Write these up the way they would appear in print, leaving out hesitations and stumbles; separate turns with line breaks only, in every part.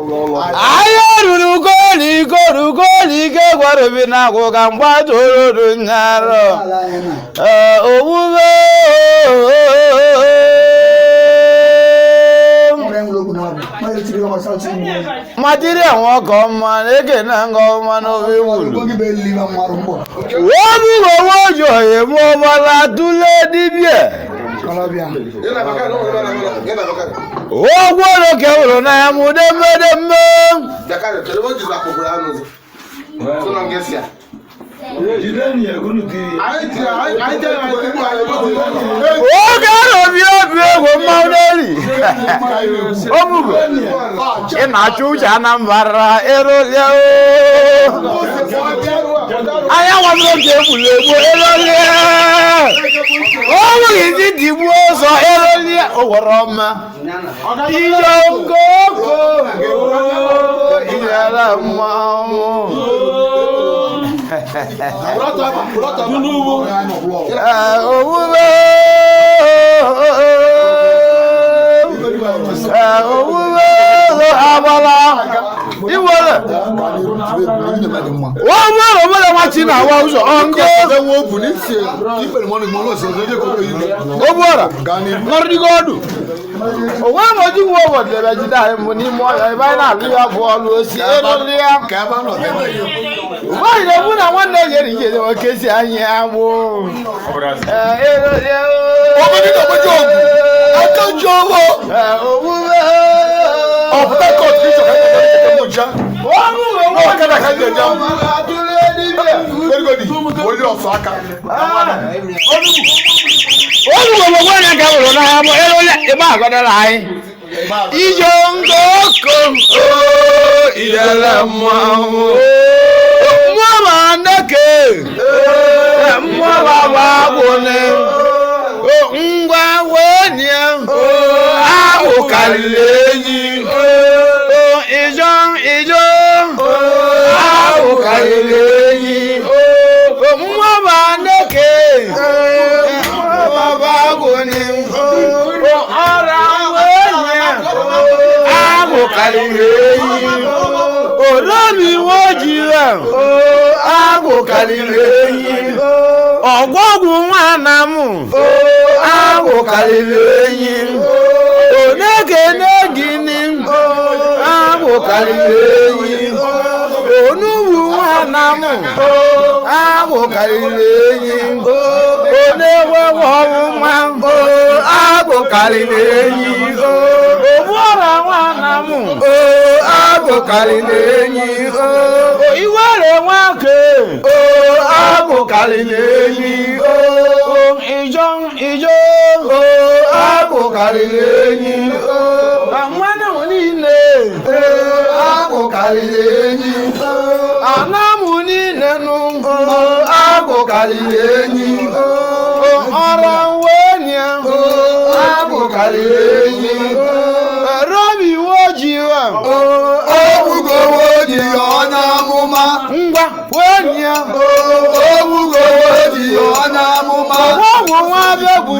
Ahịa ruru koliko rukoliko gwara obi na agwụ ka mgba toro nyarọ. Owuwe material nwoke ọma na-ekene nga ọma n'ofe wulu. Obugo wojo emu ọbara tụle dibịa. Ogworo kewụrụ na ya mụ demedeme. Oge arobi obi egwu mmanwụ n'eri. Obugo, ị na-achụ uche Anambra erụlịa ooo. Anya nwadoro ka egburu egbu erụlịa. O nweghị ezi digbuo ụzọ erụlịa owere ọma. Iyongoko iyara mmanwụ. Owuwe owuwe agbala iwere wọ́n mú ọ̀rọ̀ wọn ti náà wọ́n sọ ọ̀nkẹ́ obuora nọrọdịgọdụ onwe m oji nwe ụbọchị ebe jide anyị mụ n'ime ọhịa ebe anyị na-alụ ya bụ ọlụ osi elu ya nwaanyị na-ekwu na nwanne ya eri ihe nwoke si anyị agbụ. Omume olùwòwò wọn yẹn ka wòlò náà mọ ẹ lóye ìbá àgọ́dọ̀ la yín. Iyongoko ìyẹlẹ mọ mọ bá ndeke mọ bá bá wọlé ngwa wọnyẹ awụkalili enyi ìjọ ìjọ awụkalili enyi mọ bá ndeke mọ bá wọlé ọra wọnyẹ awụkalili enyi olómi wọ́n jí rẹ̀ agwụ karịrị enyi ọgwọgwụ nwana m agwụ karịrị enyi onekene gịnị agwụ karịrị enyi onugbu nwana m agwụ karịrị enyi onegwegwe ọnwụnwa agwụ karịrị enyi ogbuọra nwana m agwụ karịrị enyi iwere nwake agwụ karịrị enyi ìjọ ìjọ agwụ karịrị enyi nwanne m niile agwụ karịrị enyi ana m niile nụ agwụ karịrị enyi ọra wenye agwụ karịrị enyi robi wojiwa
Onye amụma.
Ngwa wenye.
Obugowo ji onye amụma.
Ọgwụ nwa bịa bụ.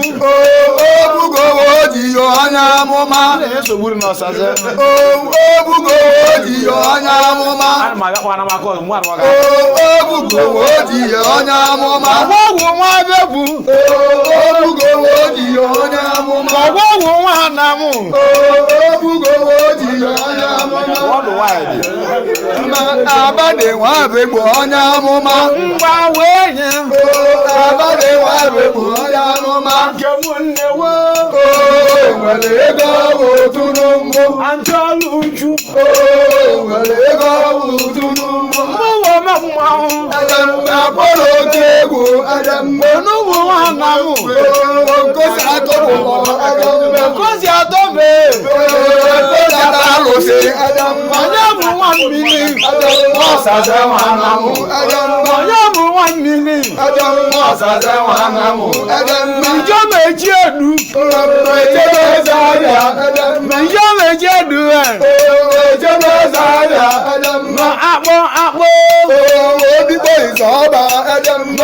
Obugowo ji onye amụma.
Esogburu n'ọsaze.
Obugowo ji onye amụma.
Ana m agakwa ana m aka ọzọ mgbe ana m aga.
Obugowo ji onye amụma.
Ọgwụ nwa bịa bụ.
Obugowo ji onye amụma.
Ọgwụ nwa na m.
Obugowo ji onye amụma.
Ọdụ nwaanyị dị.
Abade nwa bụ onye amụma.
Ngwa wenye.
Abade nwa bụ onye amụma.
Nke m nne wo.
O nwere ego oturu mbụ.
Antọlụ uju.
O nwere ego oturu mbụ.
Mụwa m mmanwụ.
Akpọrọ otu egwu.
Onugbu nwa na m.
Nkosi atọpụlọ.
Kosi atọ mee.
Nkosi atalụsị.
Onye bụ nwa mmiri. Ọsaze nwa na m. Onye bụ nwa mmiri. Ọsaze nwa na m. Ìjọ méjì ẹ̀dù. Ìjọ méjì ẹ̀dù ẹ̀. Ma akpọ akpọ.
Odigbo ìsọ̀ọba.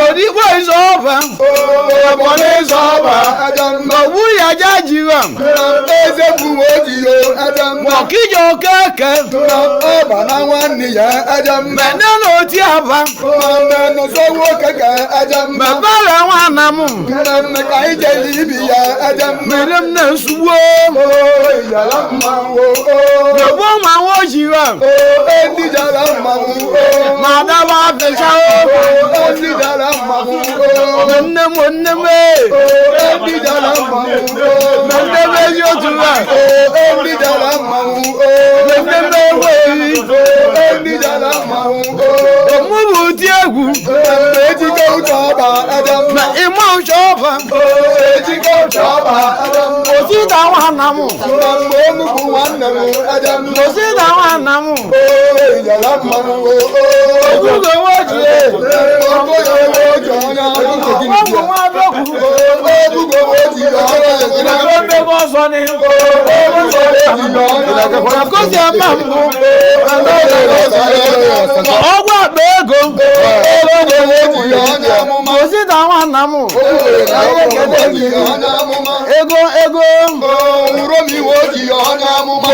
Odigbo ìsọ̀ọba.
Ọ̀pọ̀lọ́ ìsọ̀ọba.
Òwú yàjá jìwà.
Eze bụ ojiyo.
Mọ̀kíjọ kẹ́kẹ́. Mẹ̀nẹ́ ló ti àbá. Mẹ̀bẹ̀rẹ̀ wọn ànàmú. Mẹ̀rẹ̀ m náà ṣubú. Mẹ̀bọ́ wọn àwọn òṣìwà. Mà dábàá fẹsẹ̀ o. Nne m nne m ee. Nne m ezi otu a. Nne m enweghị. Mụ bụ ti egwu. Ma ịma ụcha ọba. Osita nwanna m. Osita nwanna m. Ogugo nwoji. Ọgwụ nwa abịọkwu. Ebe ọzọ ni. Kosi ama mbụ. Ọgwụ akpa ego. Osita nwanna m. Ego ego.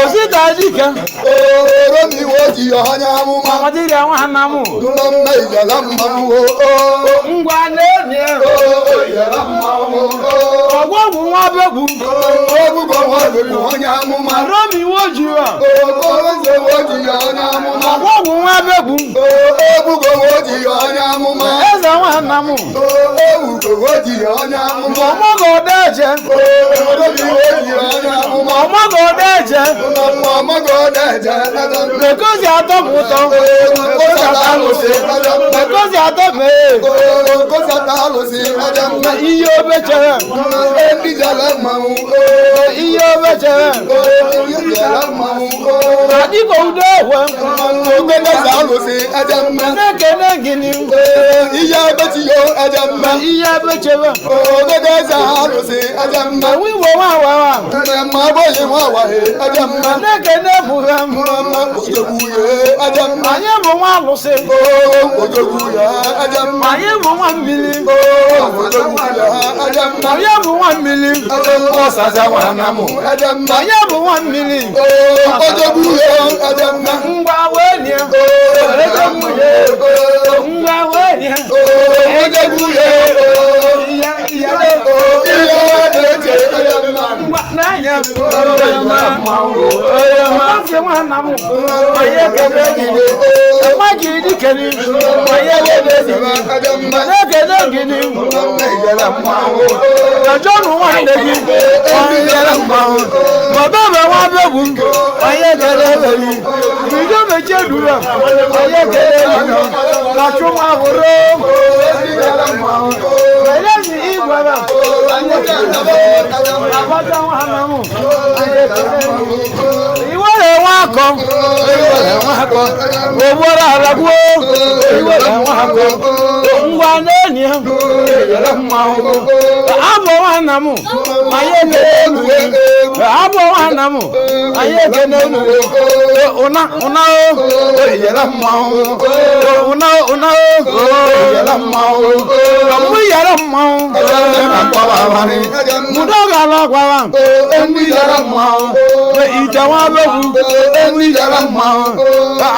Osita dike. Ọdịrị nwanna m. Ngwa na-enye. Ọgwụ ọgwụ nwa abịọkwu. Romi wojiwa. Ọgwụ ọgwụ nwa abịọkwu. Eze nwanna m. Ọmọgọ ọdẹjẹ. Ọmọgọ ọdẹjẹ. Mẹ̀kọ́sì atọ́ m ụtọ. Mẹ̀kọ́sì atọ́ m ee. Ihe obechere. Ihe obechere. Adịgo udo ekwe. Na-ekene gịnị. Ihe obechere. Enwe igbo nwa awawa. Na-ekene mụra m. Anyị bụ nwa alụsị. Anyị bụ nwa mmiri. Anyị bụ nwa mmiri. Anyị bụ nwa mmiri. Ngwa wee nye. Ngwa wee nye. Iya iya. Ngwa n'anya. Ọkọsi nwanna m. Anyị ekele gị. Nwa jiri dikere. Anyị ekele gị. Na-ekele gị. Jọjọnụ nwanne gị. Bàbá mi wá bẹ̀bù. Anyị ekele gị. Bido mechie duru. Anyị ekele gị. Kachụ nwa hụrụ. Elezi igwe m. Agbata nwanna m. Anyị ekele gị. Iwere nwa akọ. Iwere nwa akọ. Ogboro alagbuo. Iwere nwa akọ. Ngwa n'enyi ya. Abụ nwanna m. Anyị ekele unu. Abụ nwanna m. Anyị ekele unu. Ụna ụna o. Ụna ụna o. Mụ yara mmanwụ. Mụdọ gara gwara. Ite nwa abegwu.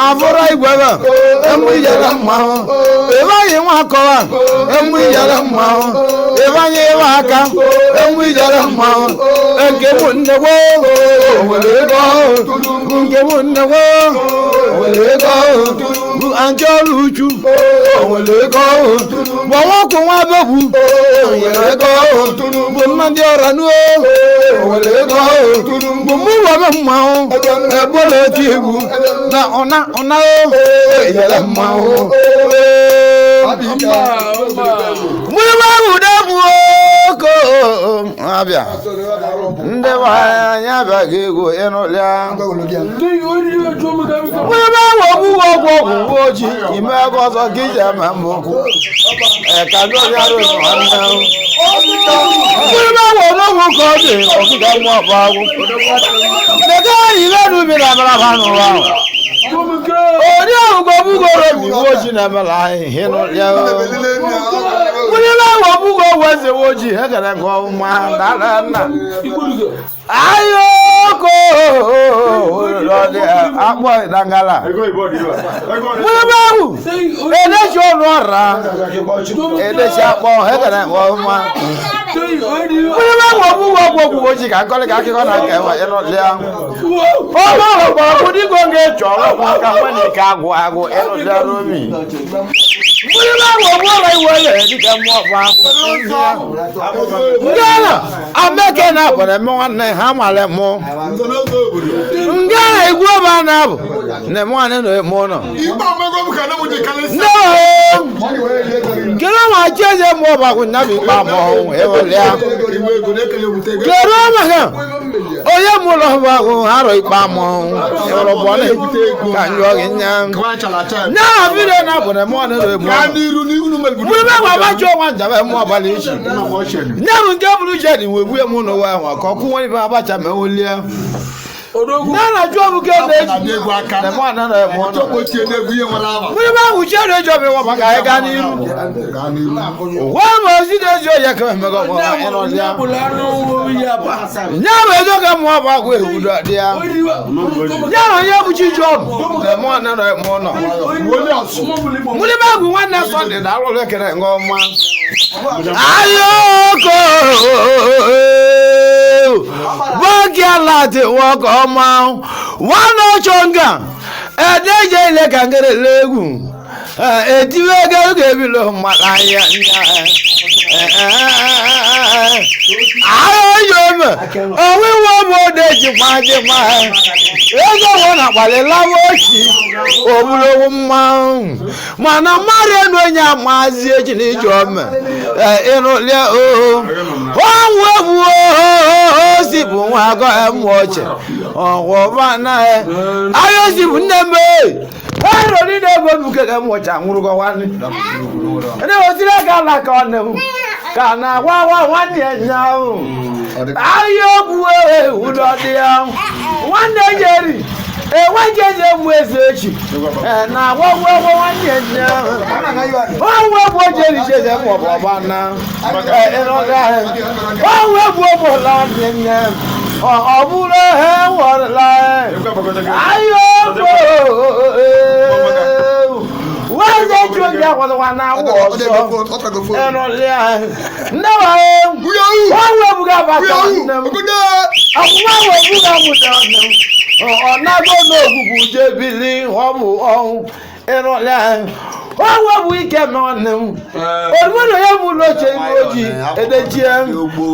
Afụrụ igwe m. Ịbaghị nwa akọwa. Ịbanye ịwa aka. Nke mụ nnekwo. Nke mụ nnekwo. Anjọ ọrụ uchu. Gbọwọkwụ nwa abegwu. Bụ mmadụ ọra nuo. Bụ mụ were mmanwụ. Ebola eti egwu. Na ọna ọna o. Mụrụma wude bụ oko abịa. Ndị be anyị abịaghị egwu ịnụlịa. Mụrụma wogbu ọgwụ ọgwụ ojii ime ego ọzọ ka iji eme mbụ. Eka ndị ọbịa rụrụ nwanne m. Mụrụma wogbu ọgwụ ka ọ dị ọkụkọ nwa ọkpa agwụ. Lega anyị lẹ́nu mi làbàlàbà n'ụwa ahụ. Ori ahụ gobugoro mi woji na mela ihe nụ ya. Wúni láwọn búgò wẹ́sẹ̀ woji ẹ̀kẹ̀rẹ̀ nǹkan ọmọ dára nà. Ayoko lọ́dẹ akpọ̀ ìdangala. Wúni báwù eléṣi ọ̀nù ọ̀ra eléṣi akpọ̀ ẹ̀kẹ̀rẹ̀ nǹkan ọmọ. Wúni báwù búgò gbogbo woji kà nkọ́lé kà kíkọ́ nà kẹwà ẹ̀ lọ́dẹ. Ọlọ́run kọ̀ ọ̀kú dígò ń gé chọ̀rọ̀ wọn kà wọ́n ní ká agụ agụ ẹ̀ lọ́dẹ lómi. Wúni báwù búgò ìwọlé dịka mmụọ bụ akwụkwọ. Ngana ameke na abụrụ eme nwanne ha male mụ. Ngana igwe ọba na abụ na eme nwanne na eme ụlọ. Nne kedu ma chi eze mmụọ bụ akwụ nya bụ ikpe ama ọnwụ ewelịa. Kedu maka onye mụlọ bụ akwụ ha rọ ikpe ama ọnwụ ewere bụ ọnụ ka njọ gị nya. Nya na vidiyo na abụ na eme nwanne na eme ụlọ. Mgbe bụ abacha ọnwa njabe mmụọ abalị ichi. Nyarụ nke bụrụ uche dị wee gbue mụ n'ụwa ahụ ka ọkụ nwere ife abacha ma ewulie. Na na jụọ bụ ke na-eji na mụ ana na eme ọnụ. Mgbe bụ ahụ uche na-eji ọbịa ịwa maka anyị gaa n'iru. Ụwa ma ozi na-eji oyi ka emego ọmụ ịnọ ya. Nya bụ ezo ka mmụọ bụ agwụ ewu dị ya. Nya na onye bụ chi Jọn na mụ ana na eme ọnụ. Mgbe bụ agwụ nwanne Sọnde na alụrụ ekere nke ọma. Ayoko bọ́ọ̀kì aláàtì wọkọ̀ ọmọ wọn náà ṣọ̀ǹgà ẹ̀ẹ́dẹ́jẹ́ ilẹ̀ kàngẹ́rẹ́ lẹ́gùn ètí wẹ́gẹ́ oge bi ló mara ya ayọ̀ mẹ́ òwe wọ́n bó de jìpá jìpá ego wọn na-akpali lawa ochi obulowu mmanwụ mana mmadụ enu onye amazi echi na ije ome ịnụlia oo ọnwụ egwu osi bụ nwa agọ emu oche ọgwụba na ahịa osi bụ nne m ero niile ego m keke m ọcha nwụrụgo nwanne ndị osiri aka ala ka ọ na ka na agwa agwa nwanne ya nyaahụ ahịa ogwu ụlọ dị ya nwanne jeri enweghị eze egbu eze echi na agwa agwa agwa nwanne ya nyaahụ ọnwụ egbu ojeri jeze maọbụ ọgba na ọnwụ egbu ogbula nwanne nne ọ bụrụ he nwọrọla ahịa ogwu wẹ́ẹ̀sẹ̀ tí o jẹ́ àkọ́tọ̀ náà wọ̀ ọ̀sọ́ ẹnu lé ẹ̀ nnewa wọ́n wọ́n buga bàtà nne m ọ̀kwụnwa wọ́n buga bàtà nne m ọ̀nàgò n'ogwugwu jebili ọ bụ ọnwụ ẹnu lé ẹ̀ wọ́n wọ́n bụ ike nọ nne m olùmọ̀nà ya mú lóche iru ojii edechie wọ́n bụ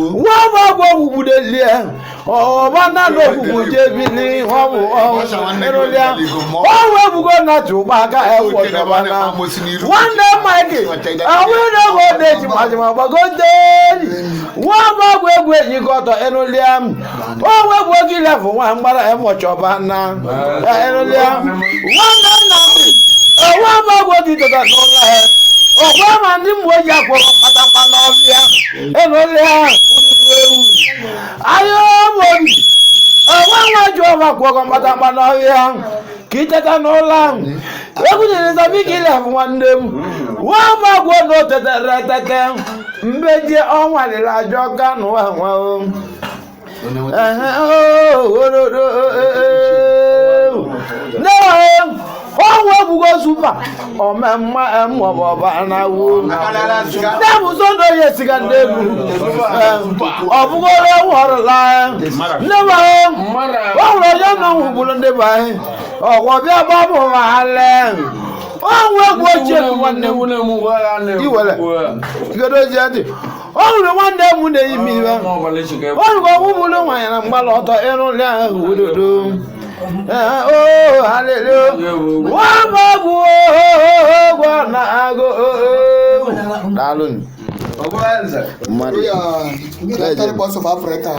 agwọ ogwugwu delie ọba náà n'ogwugwu jebili ọ bụ ọnwụ ẹnu lé wọ́n wọ́n bugo na tụgba aka ẹ̀wọ̀ jọba na nwanne Mike àwọn ẹ̀rọ ọdẹ jìmàjìmà gbàgódéèrì wọ́n bá gbọ́ egwu enyi gọtọ ẹnulia wọ́n wọ́n egwu oge ilẹ̀ fún nwa mgbara ẹ̀mọ̀chọba na ẹnulia nwanne nna m wọ́n bá gbọ́ oge dọ̀tà n'ụlọ ẹ̀ ọ̀gbọ́n ma ndị mmụọ ji akwụkwọ kpatakpa n'ọfịa ẹnulia ayọ obi ọgwa nwa ji ọma kwụkwọ kpatakpa n'ọfịa ka iteta n'ụlọ ahụ egwu nyere zabiki ilẹ̀ fún nwanne m wọ́n bá gbọ́ ní otetere tete mbeji ọnwa lere ajọ kanụ enwe ọnwa egbugo supa omemma emụọbọba na wu na-ebuso na onye siga n'elu ọ bụgoro nwọrụla nne m ọ hụrụ onye nọ nwugburu ndị be anyị ọgwọ bịa gbabụ ma ha lee ọnwụ egwu ochie bụ nwanne m iwere igodo ozi ntị ọ hụrụ nwanne m na-eyi m iwe ọ hụrụ ọgwụ bụrụ nwaanyị na mgbala ọtọ ịrụli ahụ udodo o haleluya wọ́n bá bu ogun na ago. Daalụ.
Mmadụ. Of Africa.